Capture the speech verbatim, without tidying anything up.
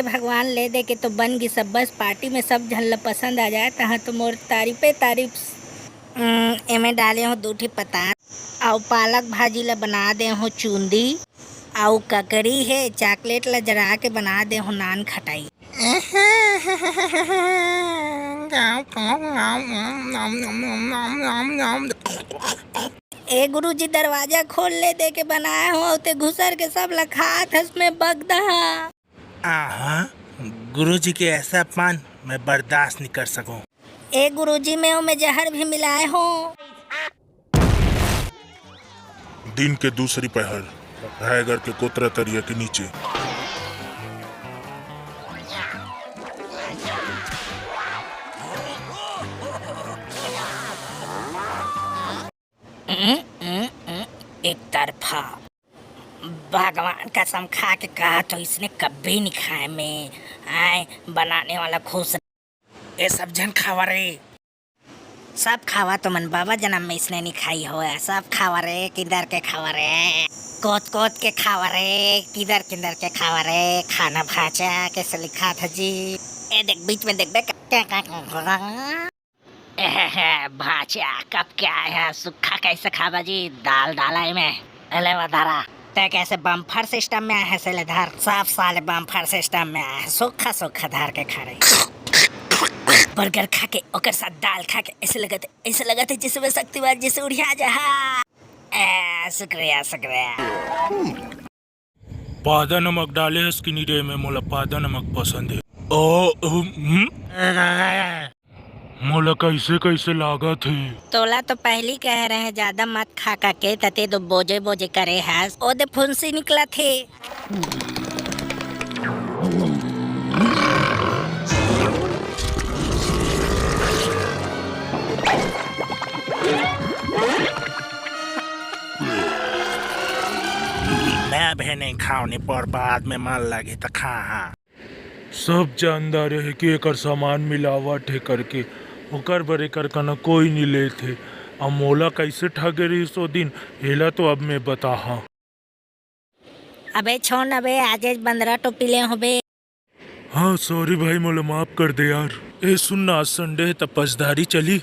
भगवान, ले दे के तो बन गिस, बस पार्टी में सब झन ला पसंद आ जाए, तहाँ तो मोर तारीफे तारीफ। हम्म, एमे डाले हो दू ठी पताल, अउ पालक भाजी ला बना दे हो चूंदी, अउ ककरी हे, चॉकलेट ला जरा के बना दे हो नान खटाई। ए गुरुजी, दरवाजा खोल, ले दे के बनाए हो, अउ ते घुसर के सब ला खात हस, मैं बगदा। आहा, गुरुजी के ऐसा अपमान मैं बर्दाश्त नहीं कर सकूं। ए गुरुजी, मैं ओमे जहर भी मिलाए हो। दिन के दूसरी पहर, रायगढ़ के कोतरा तरिया के नीचे। उम, उम, उम, एक तरफा। भगवान कसम खा के कहा तो इसने कभी नहीं खाए। मैं आए बनाने वाला खुश। ए सब झन खावा रे। सब खावा तो मन बाबा जन्म में इसने नहीं खाई हो। सब खावा रे, किंदर के खावा रे, कोत कोत के खावा रे, किंदर किंदर के खावा रे। खाना भाचा कैसे लिखा था जी? ए देख, बीच में देख बे। एहे, भाचा, कब के आए हैं? सुक्खा कैसे खाबा जी? दाल डाला ही में। अले वो धरा, ते कैसे बम्पर सिस्टम में आए हैं? से ले धर, सब साले बम्पर सिस्टम में आए हैं। सुक्खा सुक्खा धर के खा रही। बर्गर खा के, ओकर साथ दाल खा के, ऐसे लगत, ऐसे लगत है जैसे मैं शक्तिमान जैसे उड़िया जा। ए, शुक्रिया, शुक्रिया। पादा नमक डाले हस कि नी रे? मैं, मोला पादा नमक पसंद है। ओ, हम्म? मोला कैसे कैसे लागत हे? तोला तो पहली कहे रहे ज्यादा मत खा का के, तते दो बोजे बोजे करे हस, ओदे फुंसी निकलत हे। मैं अभी नहीं खाओ, नहीं पर बाद में मन लगे तो खा। हाँ, सब जानदार हे कि एकर सामान मिलावट हे करके, ओकर बर एकर कना कोई नी लेत हे। अब मोला कैसे ठगे रहिस ओ दिन, एला तो अब मैं बताहा। अबे छोड़ न बे, आजेच बंदरा टोपी ले होबे। हाँ, सॉरी भाई, मोला माफ कर दे यार। ए सुन ना, आज संडे हे त पचधारी चली।